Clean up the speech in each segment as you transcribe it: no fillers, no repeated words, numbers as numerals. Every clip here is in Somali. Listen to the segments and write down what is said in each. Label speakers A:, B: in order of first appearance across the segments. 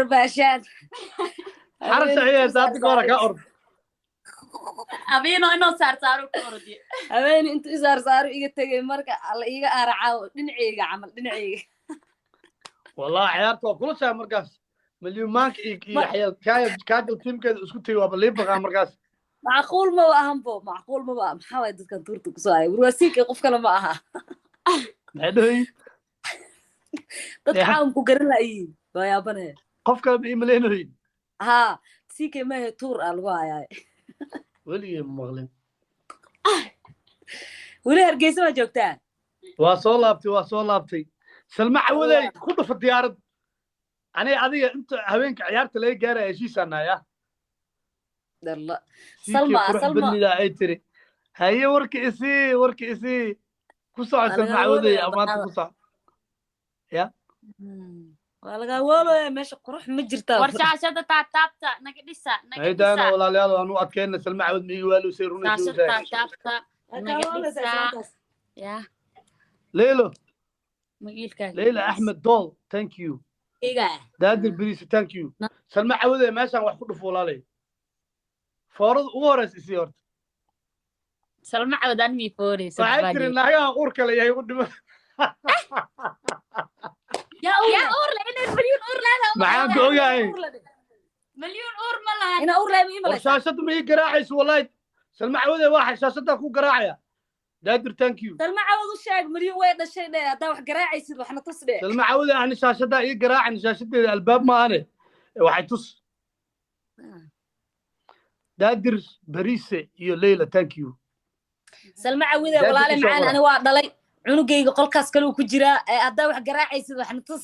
A: Karbaashaan.
B: Xarasha ciyaarta hadda ka hore ka ord.
C: Abiino inoo saarsaaro ku ordi.
A: Habeeni intuu isaarsaaro iga tegay, marka alla iiga aaracaawo dhinacayga camal dhinacayga.
B: Wallahi ciyaarta waa kula shahay markaas. Malyumaanka iyo xayal kaajal tiimkeeda isku tegay, waaba lii baqaa markaas.
A: Macquul maba ahanbo, macquul maba aha. Maxaa waay dadkan tuurta kusoo haya? Warwaasiinka qof kale ma aha.
B: Maxay dhahoyin?
A: Dadka caalamku garan laayihiin, waa yaabanaya.
B: Qof kale ma ii malaynayin.
A: Haa, CK maahe, tuur aa lagu hayaa.
B: Weligay ma maqlin.
A: Weli Hargeysa maa joogtaa?
B: Waa soo laabtay, waa soo laabtay. Salma Cawadey, ku dhufa diyaarad. Aniga adiga inta haweenka ciyaarta laga gaaraya heshiisaan nahay.
A: Dalla.
B: Siikii
A: Salma,
B: qurux
A: Salma.
B: Badnida ay tiri. Haye, warka isii, warka isii, ku soco.
A: Waa
B: Salma
A: lagaa
B: Cawadey
A: woolaya.
B: Amaanta ku soco ya.
A: Waa lagaa woolaya, meesha qurux ma jirtaa.
C: War shaashada taataabta, naga dhisa, naga
B: haydaana
C: dhisa.
B: Walaalayaal, waan u adkayna. Salma Cawad ma igi waalusay runaysa.
C: Shaashada taataabta, naga dhisa ya.
B: Leylo.
C: Magiilkaaga.
B: Leyla Axmed Dool, thank you.
A: Iga.
B: Daadir Beriise, thank you. Salma Cawadey, meeshaan wax ku dhufo walaalay. Foorada ugu horeysa isii horta.
C: Salma Cawad aan mii fooreysa.
B: Waxay tiri naagaha uurka le yahay u dhima.
A: Yaa uur
C: yaa
A: leh.
C: Uur le inay Milyuun uur leedahay.
B: Maxaan ka ogahay?
C: Milyuun uur ma lahan.
A: Inaa uur lehay ma ii
B: War
A: malaysaa?
B: Shaashadda ma ii garaacayso wallahi. Salma Cawadey, waa shaashaddaa ku garaacaya. Daadir, thank you.
A: Salma Cawad u sheeg Milyuun way dhashay dhe. Haddaa wax garaacaysid, waxna tus dhe.
B: Salma Cawadey, ani shaashaddaa ii garaacan, shaashadeeda albaab maahane, waxay tus. Daadir Beriise iyo Leyla, thank you.
A: Salma Cawide.
B: Daadir
A: Walaale
B: ku soo
A: macaan.
B: qora.
A: Ani waa dhalay cunugayga, qolkaas kale uu ku jiraa. Ee haddaa wax garaacaysid, waxna tus.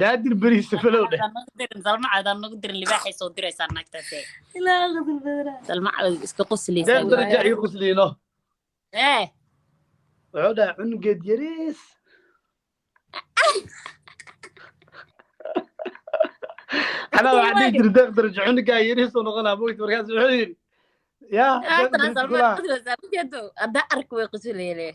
B: Daadir Beriise, follow dheh.
C: Nagu dirin Salma Cawad, aan nagu dirin. Libaaxay soo diraysaa naagtaas.
A: Ilaa qadar badana.
C: Salma Cawad iska qoslaysaa.
B: Deeq Daraja ii qusliino.
C: Eh.
B: Wuxuu dhahay cunugeed yariis. Anaa waxaa dhihi jiri Deeq Daraja cunugaa yariis uu noqonaa mogta. Markaas wuxuu yidhi yaa Deeq
C: Haddana
B: Daraja
C: Salma
B: kulaha.
C: Qoslaysaa ujeedo haddaa ark way qosleyne.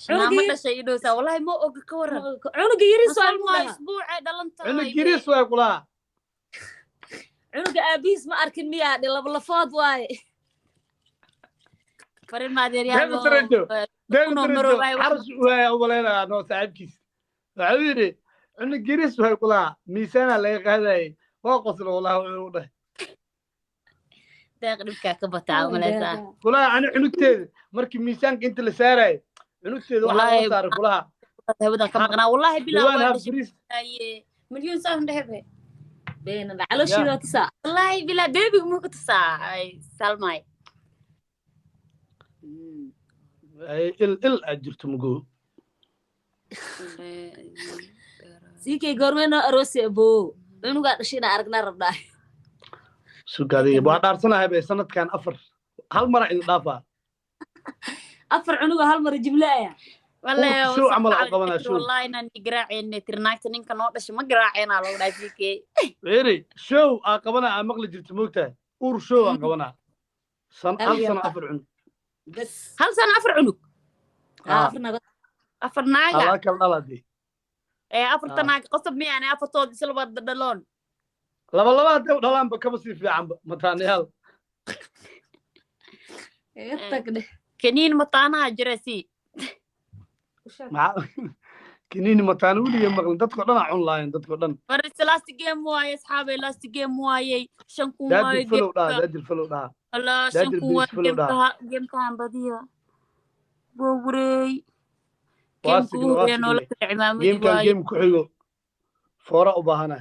C: Maama dhashay ii dhowsaa, wallahi ma oga, ka waran.
A: Cunuga yariis waa
C: Salma
A: dhahaa.
C: Isbuucay dhalan tahay.
B: Cunug yariis waay kulaha.
A: Cunuga aabihiis ma arkin miyaa dhe? Laba lafood waaye.
C: Farin maadeeryaal.
B: Deeq Darajo, Deeq
C: Kunoo
B: Darajo
C: maroobay wax.
B: Xarash waaya u malaynayaa noo saaxiibkiis. Wuxuu yidhi cunug yariis waay kulaha, miisaanaa laga qaadayay. Waa qosla wallahi, wuxuu u dhahay.
C: Deeq dhibkaa ka bataa umalaysaa.
B: Kulaha ani cunugteeda markii miisaanka inta la saarayay, cunugteeda waxaa
C: Wallahi-
B: loo saaray kulaha.
C: Hawadan ka maqnaa wallahi bilaa.
B: Dhawaan
C: Waa
B: haf
C: dhashay.
B: bariis.
C: Milyuun saan dhehebe.
A: Beena calooshiida waa tusaa.
C: Wallahi bilaa, beebiga muu ku tusaa ay Salmay.
B: Ay, il il aad jirto mugo.
A: Siikay, goormee noo aroosi aboo? Cunugaa dhashay inaa aragnaa rabnaa.
B: Sugaadiga waa dhaarsanahay bay sanadkan afar hal mara idin dhaafaa.
A: Afar cunuga hal mar jimle aya.
B: Uurka show camal aa u qabanaa, show.
C: Wallahi inaan i garaaceyne tirnaagta ninka noo dhashay ma garaaceenaa lagu dhahay CK.
B: Weeri show aa qabanaa, aa maqli jirta moogtahay, uur show aan qabanaa san hal sano afar cunug.
A: Bas.
C: Hal sano afar cunug.
B: Ah.
A: Afar naga.
C: Afar naaga.
B: Alaa kala dhaladii.
C: Ee afarta
B: Ah.
C: naag qosab miyaane afartood isla wada dhaloon?
B: Laba laba hadday u dhalaanba kaba sii fiicanba, mataanayaal.
A: Iga tag dheh.
C: Kaniin mataanaha jira si.
B: Maxaa kiniini mataana? Weligay maqlin. Dadko dhan aa cun lahayn, dadko dhan.
C: Faris, last game waaye asxaabay, last game waayey, 5000 waaye.
B: Daadir, follow dhaha. Daadir, follow dhaha.
C: Allah, shan
B: Daadir
C: kun
B: Bilis,
C: waaye.
B: Follow dhaha.
C: Gamekaha gamekahan badiya wawareey.
B: Waa
C: Gameka
B: signay,
C: ugu
B: waa
C: horeeya noola
B: signay.
C: kala cimaamadi
B: Gamekan
C: waaye.
B: Game ku xigo foora u baahana.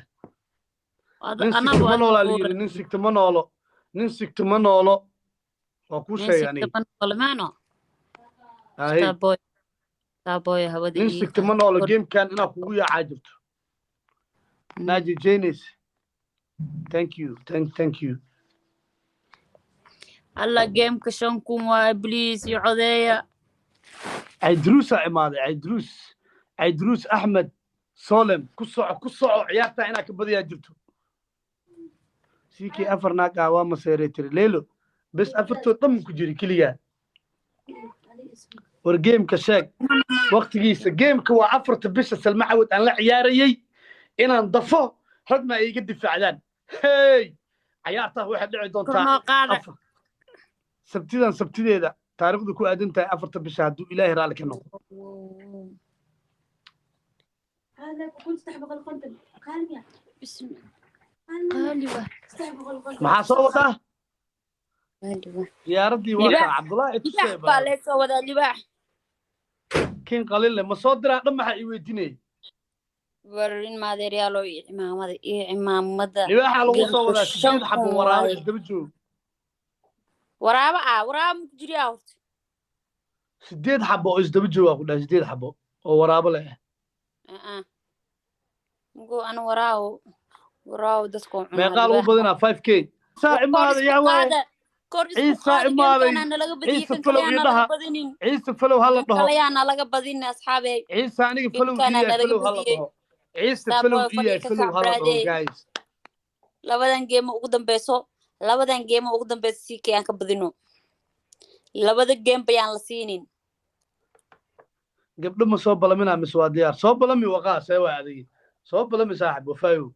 B: Nin
C: Anaa
B: sigto ma
C: waa
B: noolaa la yidhi, nin sigto ma noolo, nin sigto ma noolo, waa kuu
C: nin
B: sheegay aniga.
C: sigta ma noolo maano.
B: Ahe.
C: Starboy, Starboy hawada
B: Nin
C: ii
B: sigto ma noolo. Gamekan inaa kugu yaacaa jirto. Naji Janis, thank you, thank you.
C: Alla, gameka 5000 waaye, please iyo codeeya.
B: Caydruusaa imaaday, Caydruus, Caydruus Axmed Solem, ku soco, ku soco. Ciyaartaa inaa ka badiyaa jirto. Siikii afar naag ah waa maseeray tiri Leylo. Bes, afartood dhan ku jiri keligaa. War gameka sheeg waqtigiisa. Gameka waa 4-ta bisha. Salma Cawad aan la ciyaarayey inaan dafo. Rag ma iiga difaacdaan. Hey, cayaartaa waxay dhici doontaa
C: Kornoo qaada.
B: Sabtidan sabtideeda, taariikhdu ku aadan tahay 4-ta bisha, hadduu Ilaahay raalli ka noqdo.
C: Bismillah. Qaali waa.
B: Maxaa soo wadaa?
C: Qaali waa.
B: Diyaaraddii waa
C: Libaax.
B: kaa Cabdullaahi.
C: Libaax
B: Tusee
C: baa lee soo wadaa, libaax.
B: Kin qalin leh ma soo diraa dhan? Maxaa ii weydiinayay?
C: War in maadeeryaalo, iyo cimaamada, iyo cimaamada.
B: Libaaxa lagu soo
C: Geelku
B: wadaa
C: shan
B: 8 xabo
C: kun
B: waraabo
C: waaye.
B: Isdaba joog.
C: Waraabo ah, waraabo maku jiriyaa horta?
B: 8 xabo oo isdaba joogaa ku dhahay, 8 xabo oo waraabo leh.
C: Aa, mugo ana waraawo, waraawo dadku cunaa.
B: Meeqaa lagu
C: Libaax.
B: badinaa? 5K saa
C: Kor
B: imaaday
C: isku
B: yaa waaye.
C: qaada, kor isku
B: Ciisa
C: qaada.
B: imaaday.
C: Geelkaana nalaga badiyey.
B: Ciise
C: Kan
B: falow
C: kale
B: ii
C: yaana
B: dhaha.
C: laga badinin.
B: Ciise falow hala
C: Kan
B: dhaho.
C: kale yaana laga badinin, asxaabey.
B: Ciise aniga falow
C: Geelkaana
B: iiyahay.
C: nalaga
B: Falow hala
C: badiyey.
B: dhaho Ciise.
C: Saaboy
B: Falow
C: fadhiga
B: iiyahay.
C: ka
B: Falow hala dhaho.
C: kac,
B: Guys.
C: Labadan geemo ugu dambeyso, labadan geemo ugu dambeyso CK aan ka badino. Labada geem bayaan la siinin.
B: Gabdho ma soo balaminaa mise waa diyaar? Soo balami waqaa, see waay adigi? Soo balami saaxib wafaayow.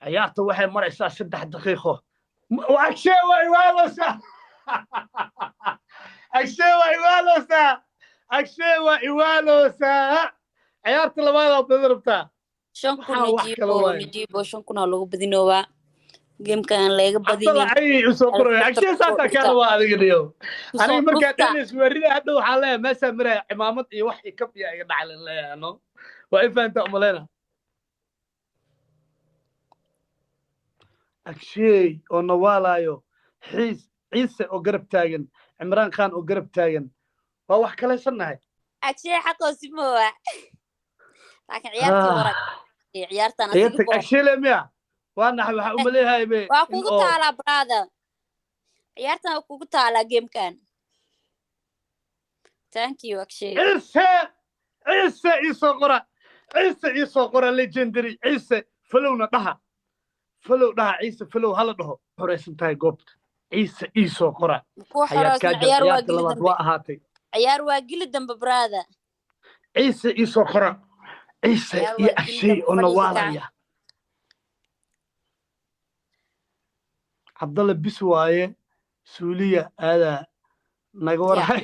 B: Ciyaarta waxay maraysaa 3 daqiiqo. Agshee waa iwaaloosaa, agshee waa iwaaloosaa, agshee waa iwaaloosaa. Ciyaarta labaadaa badan rabtaa.
C: 5,000.
B: Waxaa wax kale
C: Najiibo.
B: Waaye.
C: Najiibo, 5,000 aa lagu badinoobaa geemkan aan laga
B: Cabdalla
C: badinin.
B: Cayay usoo qoraya agshee, saasaa kaa rabaa adiga dhiyo.
C: Kusoo
B: Aniga markaa
C: dhufta.
B: dhelis weerida hadhow waxaa leeyahay meeshaa maraya cimaamad iyo wax i kab iyo iga dhaclin leeyahay. No, waa i fahantaa umaleyna. Agsheey oo nawaalaayo, xiis Ciise oo garab taagan, Cimraan Khan oo garab taagan, waa wax kalaysannahay.
C: Agshee xaqoosi moowa, laakiin ciyaartii hore iyo ciyaartan asiga
B: Ciyaarta agshee le miya waa naxay, waxaa umaleeyahay be
C: waa
B: in
C: kugu
B: oo
C: taalaa, brother. Ciyaartan waa kugu taalaa geemkan. Thank you, Agshay.
B: Ciise, Ciise ii soo qora, Ciise ii soo qora, legendary Ciise. Falowna dhaha, falow dhaha Ciise, falow hala dhaho. Xoraysan tahay goobta. Ciise ii soo qora.
C: Kuwa
B: Xayaad
C: xoroosna
B: Kaajal.
C: ciyaar waa
B: Ciyaarta
C: geli
B: labaad
C: dambe.
B: waa ahaatay.
C: Ciyaar waa geli dambe, brother.
B: Ciise ii soo qora, Ciise
C: Ciyaar
B: iyo
C: waa geli
B: Agshay
C: dambe,
B: oo
C: fadhiga kaca.
B: nawaalaya. Cabdalle bis waaye, suuliya aadaa naga
C: Ya.
B: warhay.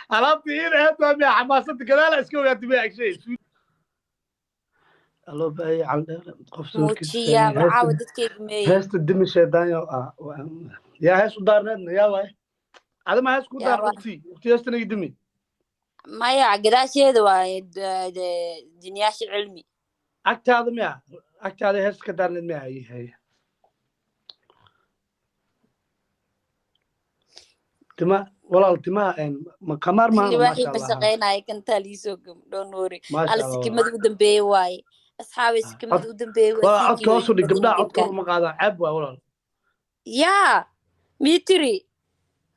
B: Alaabtii in aad waa miya xamaasada gadaala iska ogaatay miya Agshay? Aloo baayay caldheere qof sawirkiisa
C: Muujiya
B: saaran.
C: caawa
B: Heesta
C: dadkayga meeye.
B: Heesta dimi sheedaanyo ah yaa hees u daarneedna yaa waay adama hees ku
C: Yaa
B: daar.
C: waay.
B: Uqti uqti heesta naga dimi.
C: Maya, gadaasheeda waaye diniyaasha cilmi.
B: Agtaada miya? Agtaada heesta ka daarneed miya? Haye haye, tima walaal, timaha ma qamaar maana.
C: Libaaxii
B: Maasha
C: ma
B: Allah.
C: shaqaynaya kantaa liisoo gam, don't worry.
B: Maasha
C: Alla
B: Allah.
C: Sikimada u dambeeye waaye, asxaabay, sikimada u dambeeye waa.
B: Walaal,
C: Siikii
B: codka
C: way
B: hoos u dhig.
C: badinin
B: Gabdhaha codka
C: geemkan.
B: uma qaadaan, ceeb waa walaal.
C: Yaa mitiri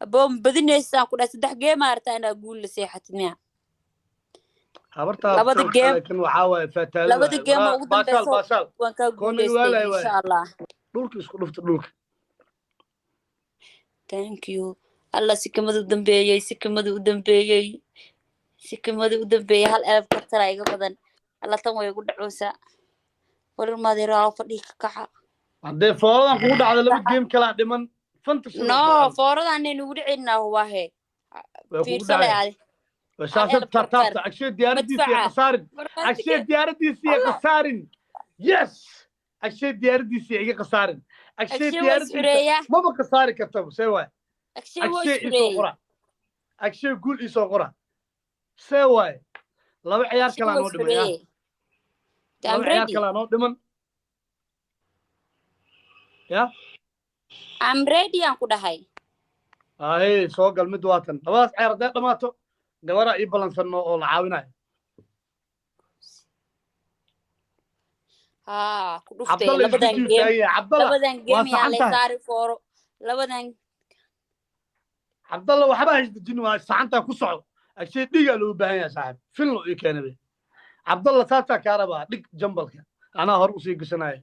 C: aboo, ma badinaysaan ku dhahay 3 geem artaa inaa guul la seexatid miya?
B: Habartaa
C: Labada geem
B: kan waxaa waaye faataalo
C: labada
B: waaye
C: geem oo
B: walaa
C: ugu
B: baashaal
C: dambeyso
B: baashaal
C: waan kaa
B: koona
C: guuleystay
B: iwaalay waaye.
C: Insha Allah.
B: Dhulka isku dhufta, dhulka.
C: Thank you. Alla sikimada u dambeeyey, sikimada u dambeeyey, sikimada u dambeeyey. Hal elef kartara iga badan. Alla, tan way igu dhacoosaa. Warir maadeeraalo, fadhiga ka kaca.
B: Haddee fooladan kugu dhacdo, laba geem kalaa dhiman, fanta sano
C: No.
B: fiican.
C: Fooradanay nugu dhicinaa huwahe.
B: Way kugu
C: Fiirso le
B: dhaceen.
C: adi hal
B: Shaashad
C: elef kartar.
B: taabtaabta. Agshee diyaaradiisa iyo
C: Madfaca.
B: khasaarin. Agshee diyaaradiisa iyo
C: Allah.
B: khasaarin. Yes, Agshee diyaaradiisa iga khasaarin. Agshee
C: Agshee waa
B: diyaaradiisa
C: isxureeyaa.
B: maba khasaari kartaba, see waay?
C: Agshee waa
B: Agshee iisoo
C: isxureeyey.
B: qora, Agshee guul iisoo qora, see waay? Laba ciyaar
C: Agshee
B: kalaa
C: waa
B: noo dhiman yaa.
C: isxureeyey. I'm
B: Laba ciyaar
C: ready.
B: kalaa noo dhiman ya.
C: I'm ready aan ku dhahay.
B: Ahe, soo gal mid waatan. Labadaas ciyaar hadday dhammaato, gabaraa ii ballansanno oo la caawinayo.
C: Haa, ku dhuftay.
B: Cabdalla isku
C: Labadan geem.
B: jiibtaagaya Cabdalla.
C: Labadan
B: Waa
C: geem yaa
B: saxan
C: lay
B: tahay.
C: saari fooro labadan.
B: Cabdalla, waxba haysdejin, waa saxantaa ku soco. Agshee dhiigaa loogu baahan yahay saaxib, filno ii keenabe. Cabdalla, saasaa kaa rabaa. Dhig jambalka, anaa hor usii gashanaya.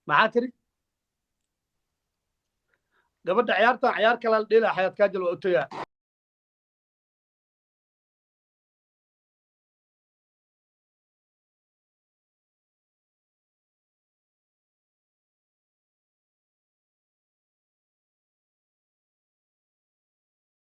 B: Maxaa tiri gabadha? Ciyaartan ciyaar kalaa la dheelaa. Xayaad Kaajal waa u tegaa.